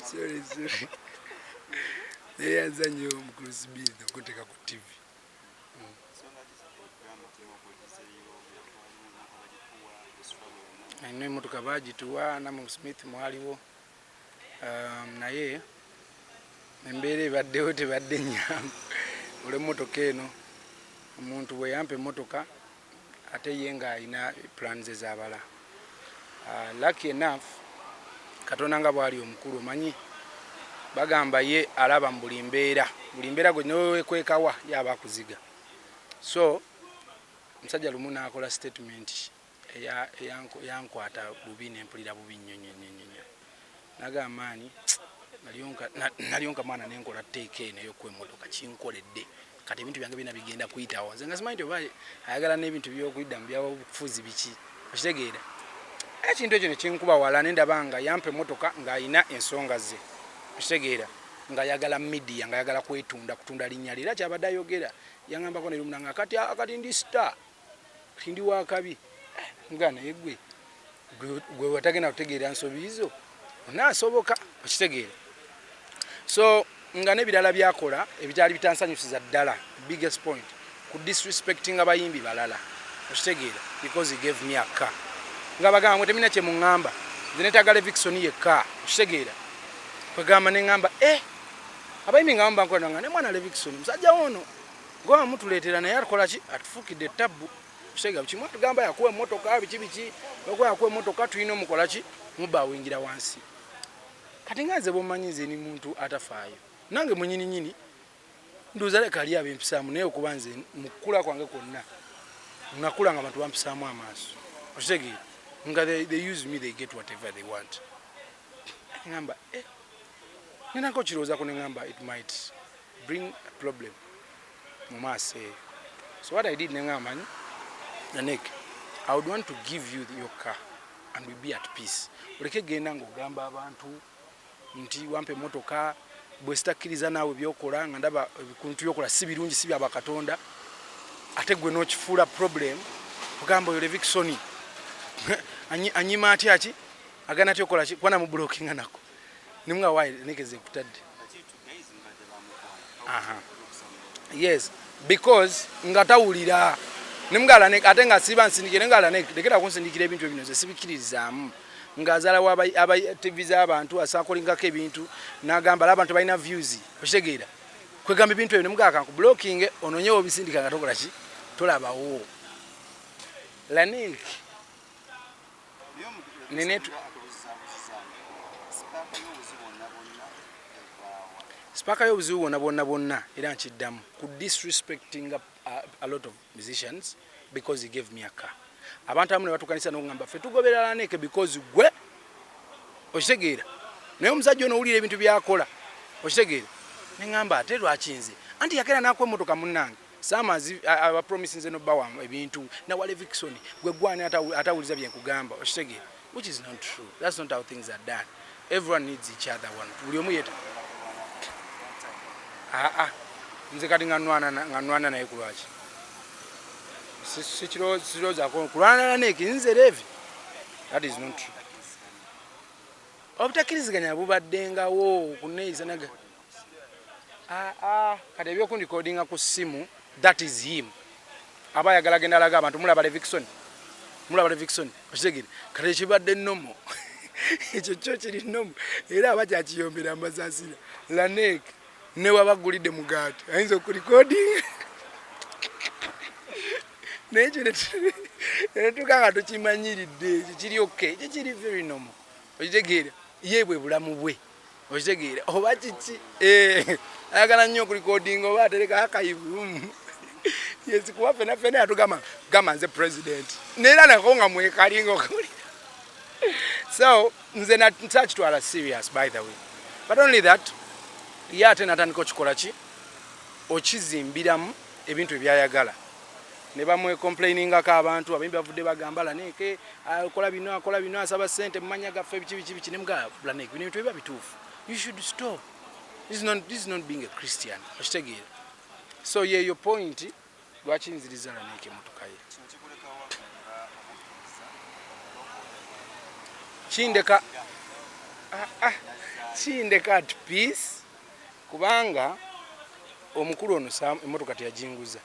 Sorry, sorry. Neyanza nnyo mukulu Smith okunteeka ku TV. Alina emmotoka baagituwa, namwe Smith mwaliwo. Naye embeera ebaddewo tebadde nnyangu olw'emmotoka eno. Omuntu bwe yampa emmotoka ate ye ng'alina plan ze z'abala. Lucky enough, Katonda nga bw'ali omukulu, omanyi bagamba ye alaba mu buli mbeera, buli mbeera gwe newewekwekawa yaba akuziga. So omusajja lumu n'akola statement yankwata bubi, nempulira bubi nnyo nnyo nnyo nnyo. Nagamba ani nalyonka mwana nenkola teeka eno ey'okuwa emmotoka kinkoledde, kati ebintu byange bina bigenda kuyitawo. Nze nga simanyi nti oba ayagala n'ebintu by'okuyidda mu byabufuzi biki, okitegeera? Ekintu ekyo nekinkuba wala, nendaba nga yampa emmotoka ng'alina ensonga ze, okitegeera, ng'ayagala media, ng'ayagala kwetunda, kutunda linnya lye. Era kyabadde ayogera yaŋŋambako ne lumu nanga kati ndi star, kati ndi wakabi. Nga naye gwe watagenda kutegeera nsobi zo onaasoboka, okitegeera? So nga n'ebirala byakola ebitali bitansanyusiza ddala, biggest point ku disrespecting abayimbi balala, okitegeera, because he gave me a car nga bagamba mwe temina kye muŋŋamba, nze neetaaga Levixone yekka, okitegeera? Kwegamba ne ŋŋamba abayimbi nga bamu nga ne mwana Levixone musajja wono gwe mutuleetera, naye atukola ki? Atufuukidde ettabbu, okitegeera? Kimu atugamba yakuwa emmotoka biki biki, okuba yakuwa emmotoka tulina omukola ki? Mubawingira wansi. Kati nga nze bwomanyi nze ni muntu atafaayo, nange mwenyini nyini ndowooza leka ali abempisaamu, naye okuba nze mu kukula kwange kwonna nakula nga abantu bampisaamu amaaso, okitegeera, nga they use me, they get whatever they want. Ngamba nenako kirowoozako, neŋŋamba it might bring a problem mu maaso eyo. So what I did, neŋŋamba, manyi Lanek, I would want to give you your car and we be at peace, oleke genda ng'ogamba abantu nti wampa emmotoka bwe sitakkiriza naawe byokola, nga ndaba ebintu byokola si birungi, si byabakatonda, ate gwe n'okifuula problem, ogamba oyo Levixone anyima atya ki, agana atya okukola ki, kuba namublockinga nako nimunga wayi nekeze nkutadde. Aha. Yes, because nga tawulira nemugala ate nga siba nsindikire ngala lekera kunsindikira ebintu ebino, nze sibikkiririzaamu. Ng'azaalawo aba TV z'abantu, asakolingako ebintu n'agamba ala abantu balina views, okitegeera? Kwegamba ebintu ebyo nemugala kanku blocking ononye obisindika nga tokola ki, tolabawo Lanek. Spark y'obuzibu bwonna bwonna bwonna, era nkiddamu ku disrespecting a lot of musicians because he gave me a car. Abantu abamu ne batukanisa n'okugamba ffe tugoberera Lanek because gwe, okitegeera, naye omusajja ono owulira ebintu byakola, okitegeera? Neŋŋamba ate lwaki nze? Anti yakera n'akuwa emmotoka munnange samazi abapromisinze nobbawa ebintu nawa Levixone, gwe gwani atawuliza byenkugamba, okitegeera? Which is not true. That's not how things are done. Everyone needs each other. One buli omu yeta. Aa, nze kati nga nwana naye kulwaki? Sikirowoozako kulwana Lanek nze Levi. That is not true. Obutakkiriziganya bubaddengawo kuneeyisa naga. Aa, kati ebyokundikodinga ku ssimu, that is him, aba ayagala genda alaga abantu, mulaba Levixone, mulaba Levixone, okitegeera? Kati ekibadde normal, ekyo kyo kiri normal, era aba kyakiyombera mbasasira. Lanek ne waba agulidde mugaati ayinza okurecordinga, naye ekyo netuka nga tukimanyiridde, ekyo kiri okay, ekyo kiri very normal, okitegeera? Ye bwe bulamu bwe, okitegeera, oba kiki? Ayagala nnyo okurecordinga oba atereka archive. Yes, kuba fena fena yatugamba gamba nze president, neera nako nga mwekalinga okuwulira. So nze ntakitwala serious, by the way. But only that ye ate natandika okikola ki, okizimbiramu ebintu ebyayagala, ne bamwecomplainingako abantu abayimbi bavudde bagamba Lanek akola bino, akola bino, asaba sente mu manya gaffe, biki biki biki. Nemugaa Lanek, bino ebintu biba bituufu, you should stop. This is not being a Christian, okitegeera? So yeyo point lwaki nziriza Lanek emotoka ye. Kindeka. Ah, ah. Kindeka at peace, kubanga omukulu ono emmotoka teyajinguza,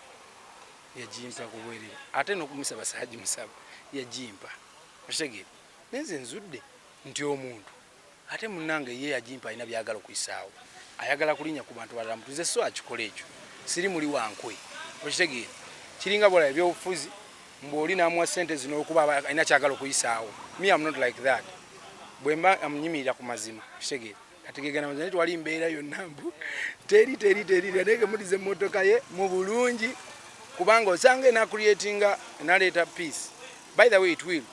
yagimpa ku bwerere, ate n'okumusaba saagimusaba, yagimpa. Okitegeera? Naye nze nzudde nti omuntu ate munnange ye yagimpa alina byagala okuyisaawo, ayagala kulinnya ku bantu balala mutuze, so akikola ekyo siri muli wankwe. Okitegeera? Kiringa bwolaba ebyobufuzi, mbu oli n'amuwa ssente zino okuba alina kyagala okuyisaawo. Me, am not like that. Bwe mba nyimirira ku mazima, okitegeera? Kati gegana mazima, naye tewali mbeera yonna mbu teri teri teri, naye kemudiza emmotoka ye mu bulungi, kubanga osanga ena creatinga enaleeta peace. By the way, it will,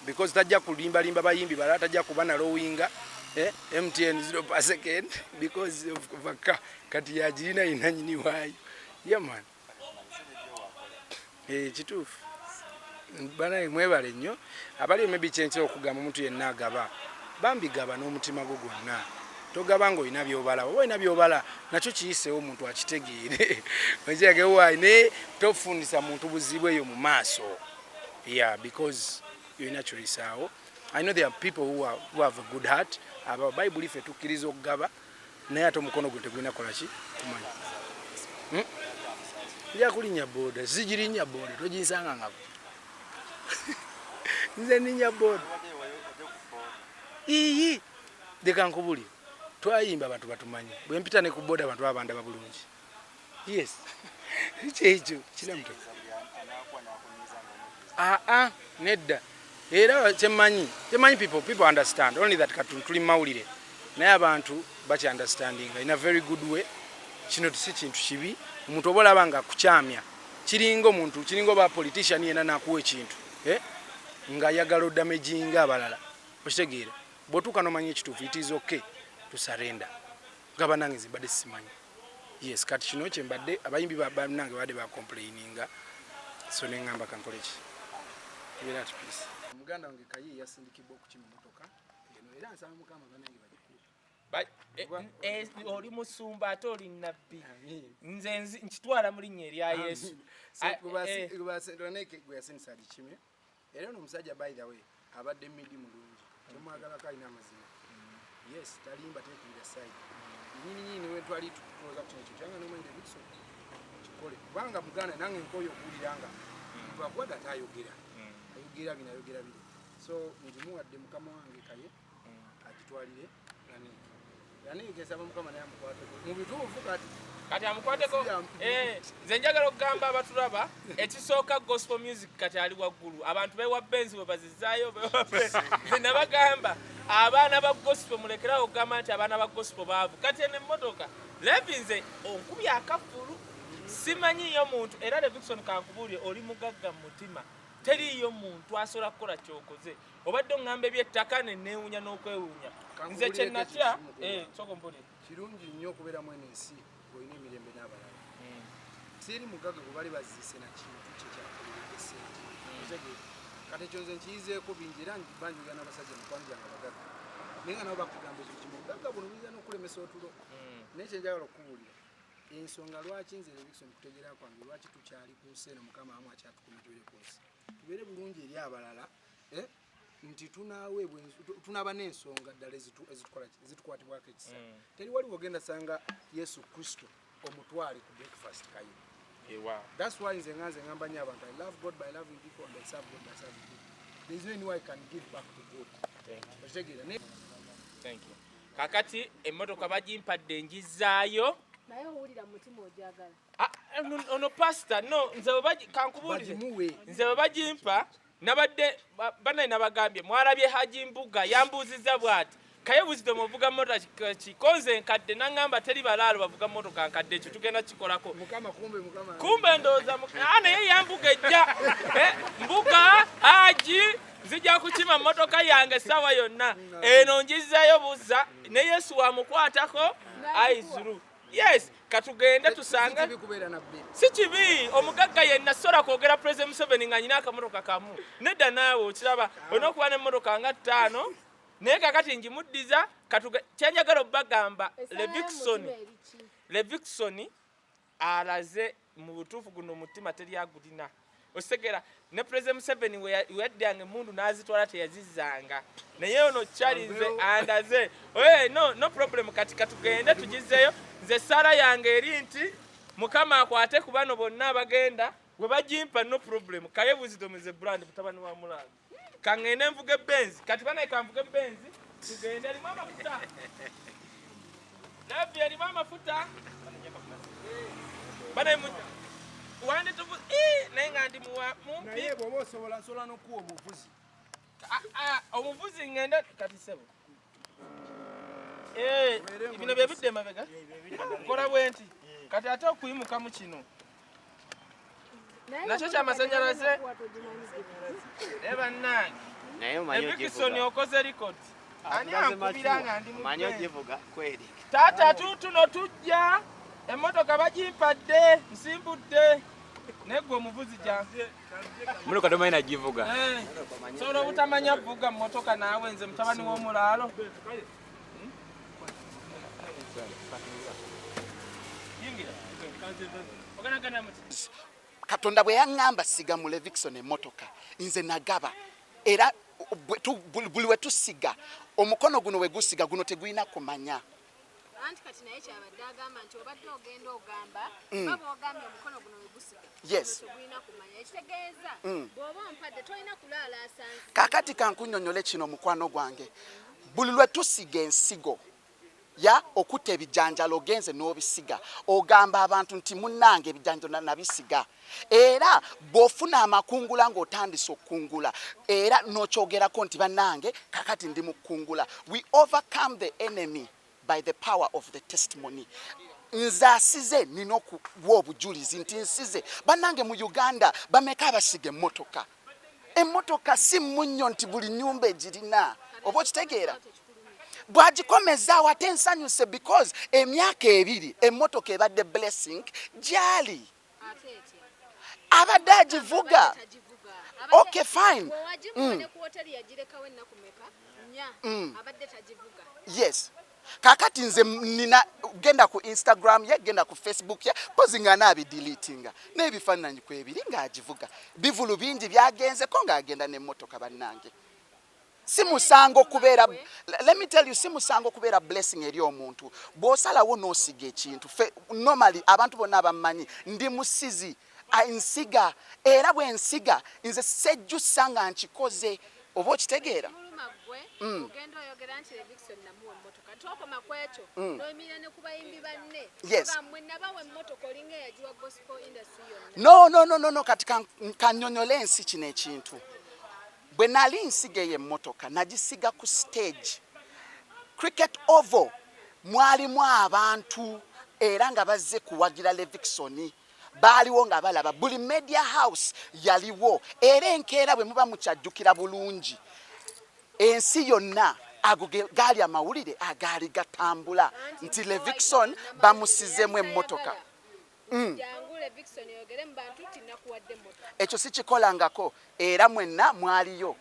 because tajja kulimbalimba bayimbi balala, tajja kuba nalowinga MTN 0 per second because of vaka. Kati yagirina yina nyini waayo. Yeah man, kituufu. Banaye mwebale nnyo abali. Maybe kyenkira okugamba omuntu yenna agaba, bambi gaba n'omutima gwo gwonna. Togaba ng'olina byobala, oba olina byobala nakyo kiyiseewo omuntu akitegeere okyagewaayi, naye tofundisa muntu buzibu eyo mu maaso. Yeah, because olina kyoyisaawo. I know there are people who have a good heart. Aba Bayibuli ffe tukkiriza okugaba, naye ate omukono gwe tegulina kolaki kumanya. Nja kulinnya boda, sigirinnya boda, toginsanga ngako. Nze ninnya boda iyi. Leka nkubulire, twayimba abantu batumanyi. Bwe mpita ne ku boda abantu baba bandaba bulungi. Yes, kyekyo kiramuto. Aa, nedda, era kyemmanyi, kyemmanyi, people understand only that kati tuli mawulire, naye abantu bakya understandinga in a very good way. Kino si kintu kibi. Omuntu oba olaba nga kukyamya, kiringa omuntu, kiringa oba politician yenna nakuwa ekintu, eh? Ng'ayagala odamaginga abalala. Okitegeera? Bw'otuuka n'omanya ekituufu, it is okay to surrender. Nga bannange nze mbadde simanyi. Yes, kati kino kyembadde abayimbi bannange babadde bacomplaininga, so neŋŋamba kankole ki, tubeere at peace. Muganda wange Kaye yasindikibwa okukima emotoka eno, era nsaba Mukama bannange bagikuwe. Oli musumba ate oli nabbi. Nze nkitwala mu linnya erya Yesu. Gwe yasindisa agikime. Era ono omusajja, by the way, abadde midi mulungi, temwagalako, alina amazima. Yes, talimba, tekubira side nyini nyini. Wetwali tulowooza ku kino kintu kyanga nomanyi Davidson kikole, kubanga muganda nange nkoyo okuwulira nga muntu akuwadde ate ayogera, ayogera bino, ayogera biri. So ngimuwadde mukama wange Kaye agitwalire Lanik. Lanik, nsaba Mukama naye amukwateko mu bituufu kati. Kati amukwateko. Nze njagala okugamba abatulaba, ekisooka, gospel music kati ali waggulu. Abantu bewa Benzi bwe bazizaayo, bewa Benz. Nze nabagamba abaana ba gospel mulekerawo okugamba nti abaana ba gospel baavu. Kati eno emmotoka, Levi, nze onkubye akafulu, simanyiyo muntu. Era Levixone, kankubuulire, oli mugagga mu mutima. Teriiyo muntu asobola kukola kyokoze. Obadde oŋŋamba ebyettaka neneewunya n'okwewuunya. Nze Kankubuulireko kyenatya ekintu kimu. Sooka ompulire. Kirungi nnyo okubeeramu eno ensi ng'olina emirembe n'abalala. Siri mugagga gwe bali baziise na kintu kye kyakoleredde sente. Okitegeera? Kati ekyo nze nkiyizeeko bingi, era banjogera n'abasajja mukwano gyange abagagga, naye nga nabo bakugamba ekintu kimu: obugagga buno buyinza n'okulemesa otulo. Naye kyenjagala okukubuulira, ensonga lwaki nze Levixone kutegeera kwange lwaki tukyali ku nsi eno, Mukama amu akyatukuuma tubeere ku nsi, tubeere bulungi eri abalala, eh? Nti tunaaweebwa tunaaba n'ensonga ddala ezitukwatibwako ekisa. Teri waliwo ogenda sanga Yesu Kristo omutwale ku breakfast Kaye. That's why nze nga nze ngamba nnyo abantu, I love God by loving people and I serve God by serving people. There is no any way I can give back to God. Okitegeera? Thank you. Kakati emmotoka bagimpadde, njizaayo. Naye owulira mu mutima ojagala? Ah, ono pastor, no, nze bwe kankubuulire. Bagimuwe. Nze bwe bagimpa nabadde banaye nabagambye, mwalabye Haji Mbuga yambuuzizza bw'ati, "Kaye Wisdom, ovuga motoka ki?" Konze nkadde, naŋŋamba teri balaalo bavuga motoka nkadde. Ekyo tugenda kikolako. Mukama, kumbe Mukama. Kumbe ndowooza naye yambuga ejja. Mbuga Haji, nzija kukima motoka yange essaawa yonna. Eno njizzayo buzza ne Yesu wamukwatako aizuru. Yes, katugende tusange. Si kibi kubeera na bbiri. Si kibi. Omugagga yenna sobola kwogera President Museveni nga nyina akamotoka kamu? Nedda, naawe okiraba, olina okuba n'emmotoka nga ttaano. Naye kakati njimuddiza. Kyenjagala obbagamba, Levixone, Levixone alaze mu butuufu guno omutima teri agulina. Okitegera? Ne President Museveni we yaddanga emmundu n'azitwala, teyazizzanga. Naye ono kyali nze andaze. Hey, no, no problem. Kati katugende tugizeeyo. Nze essaala yange eri nti Mukama akwate ku bano bonna abagenda bwe bagimpa, no problem. Kaye Wisdom is a brand, mutabani wa Mulangi. Kaŋŋende nvuge Benzi. Kati banaye, kanvuge Benzi, tugende. Erimu amafuta, nabbi, erimu amafuta. Banaye, wandituvu naye nga ndi muwa mumpi. Naye bw'oba osobola, nsobola n'okuwa omuvuzi. Ah, ah, omuvuzi ŋŋenda kati, sebo. Eh, bino bye bidda emabega, nkola bwe nti kati ate okuyimukamu kino Naye Nakyo emmotoka kyamasannyalaze. gy'olina togimanyi. Naye bannange, Naye omanyi Evikisoni ogivuga. okoze record. Ani ankubira nga ndi mu Omanyi Benz? ogivuga kweri. Taata, tuutuno tujja, emmotoka bagimpadde, nsimbudde, naye gwe omuvuzi ja. Motoka tomanyi nagivuga. Eh, sobola obutamanya vuga mmotoka naawe, nze mutabani w'omulaalo? Yingira. Oganagana muti. Katonda bwe yaŋŋamba siga mu Levixone emmotoka, nze nagaba. Era buli we tusiga, omukono guno we gusiga, guno tegulina kumanya. Anti kati naye kyabadde agamba nti obadde ogenda ogamba baba ogambye omukono guno we gusiga, guno tegulina kumanya. Ekitegeeza bw'oba ompadde tolina kulaala asansi. Kaakati kankunyonyole kino, mukwano gwange. Buli lwe tusiga ensigo ya okutta ebijanjalo, ogenze n'obisiga, ogamba abantu nti munnange, ebijanjalo nabisiga. Era bw'ofuna amakungula ng'otandise okukungula, era n'okyogerako nti bannange, kakati ndi mu kukungula. We overcome the enemy by the power of the testimony. Nze asize, nina okuwa obujulizi nti nsize. Bannange, mu Uganda bameka abasiga emmotoka? Emmotoka si munnyo nti buli nyumba egirina, oba okitegeera? Bwagikomezaawo ate nsanyuse because emyaka 2 emmotoka ebadde blessing gyali. Ate etya? Abadde agivuga. Abadde tagivuga. Okay, fine. Bwewagimuwa ne ku hoteri yagirekawo ennaku meka? 4. Abadde tagivuga. Yes, kakati nze nina genda ku Instagram ye, genda ku Facebook ye, pozi nga naabideletinga n'ebifaananyi kwebiri ng'agivuga. Bivulu bingi byagenzeko ng'agenda n'emmotoka. Bannange, si musango kubeera, let me tell you, si musango kubeera blessing eri omuntu bw'osalawo n'osiga ekintu. Fe normally abantu bonna abammanyi ndi musizi. Nsiga, era bwe nsiga nze sejjusa nga nkikoze, oba okitegeera? Muluma gwe ogenda oyogera nti Levixone namuwa emmotoka, tokoma ku ekyo, noyimirira ne ku bayimbi banne. Oba mmwe nabawa emmotoka, olinga eyagiwa gospel industry yonna. No, no, no, no, no. Kati kannyonnyole ensi kino ekintu. Bwe nali nsiga eyo emmotoka, nagisiga ku stage Cricket Oval, mwalimu abantu era nga bazze kuwagira Levixone, baaliwo nga balaba, buli media house yaliwo. Era enkeera bwe muba mukyajjukira bulungi, ensi yonna ago gaali amawulire agaali gatambula nti Levixone bamusizemu emmotoka. Jangu Levixone oyogere mu bantu nti nakuwadde emmotoka. Ekyo sikikolangako, era mwenna mwaliyo.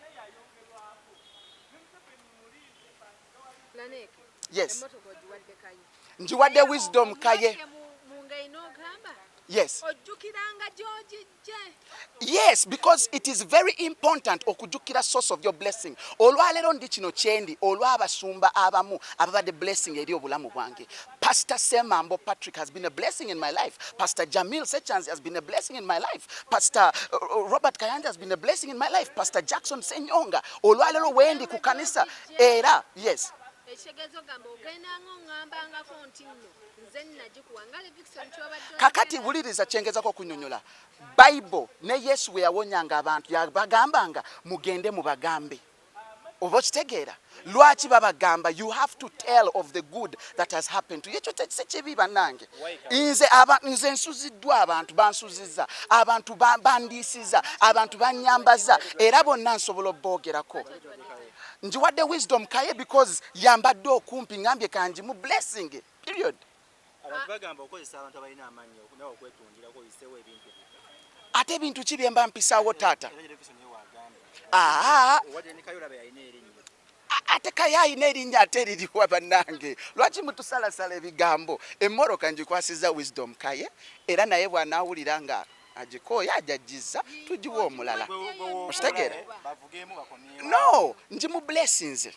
Laneeke. Yes. Emmotoka ogiwadde Kaye. Ngiwadde Wisdom Kaye. Omuwadde mu ngeri n'ogamba ojjukiranga gy'ogijje. Yes, because it is very important okujjukira source of your blessing. Olwaleero ndi kino kyendi olw'abasumba abamu ababadde blessing eri obulamu bwange. Pastor Semambo Patrick has been a blessing in my life. Pastor Jamil Sechanzi has been a blessing in my life. Pastor Robert Kayanja has been a blessing in my life. Pastor Jackson Senyonga. Olwaleero wendi ku kanisa era, yes. Ekitegeeza ogamba ogendanga oŋŋambangako nti nno nze nnagikuwa nga Levixone kyobadde Kakati oyogera. Wuliriza kyengezako okunyonyola. Bible ne Yesu bwe yawonyanga abantu, yabagambanga mugende mubagambe, oba okitegeera? Lwaki babagamba? You have to tell of the good that has happened to you. Ekyo si kibi, bannange. Nze nze nsuziddwa, abantu bansuzizza, abantu bandiisizza, abantu banyambaza, era bonna nsobola obboogerako. Njiwadde Wisdom Kaye because yambadde okumpi, ngambye kangi mu blessing period. Abantu bagamba okozesa abantu abalina amannya nawe okwetundirako, oyiseewo ebintu. Ate ebintu ki bye mba mpisaawo, taata? Era Levixone naye wagamba Aa. owadde ne Kaye, olaba yalina erinnya. Ate Kaye ayina erinnya, ate eririwa? Bannange, lwaki mutusalasala ebigambo? Emmoroka ngikwasiza Wisdom Kaye, era naye bw'anaawulira nga Agikooye ajajjiza, tugiwe omulala. Okitegeera? Bavugeemu bakomyewo. No, ngimu blessings,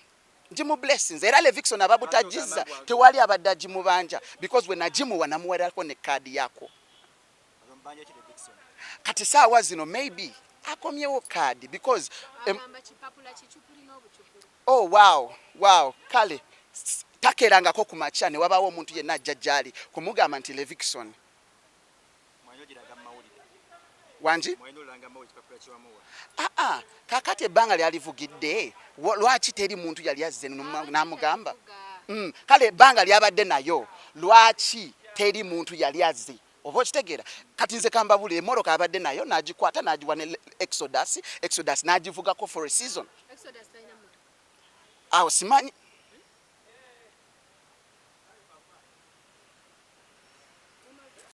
ngimu blessings. Era Levixone ababutagiza, tewali abadde agimubanja, because we nagimuwa namuwerako ne kaadi yako. Mbanja ki Levixone? Kati saawa zino maybe akomyewo kaadi because Agamba kipapula kicupuli n'obucupuli. Oh wow, kale takeerangako ku makya ne wabaawo omuntu yenna ajja gyali kumugamba nti Levixone. Mwalina ogiraga mu mawulire. Wangi? Mwalina olanga mu mawulire kipapula kiwamuwa. Aa, kakati ebbanga lyalivugidde, lwaki teri muntu yali azze n'amugamba? Kale ebbanga lyabadde nayo, lwaki teri muntu yali azze? Oba okitegeera? Kati nze kambabulire, emmotoka abadde nayo n'agikwata n'agiwa ne Exodus, Exodus n'agivugako for a season. Exodus talina motoka. Awo simanyi.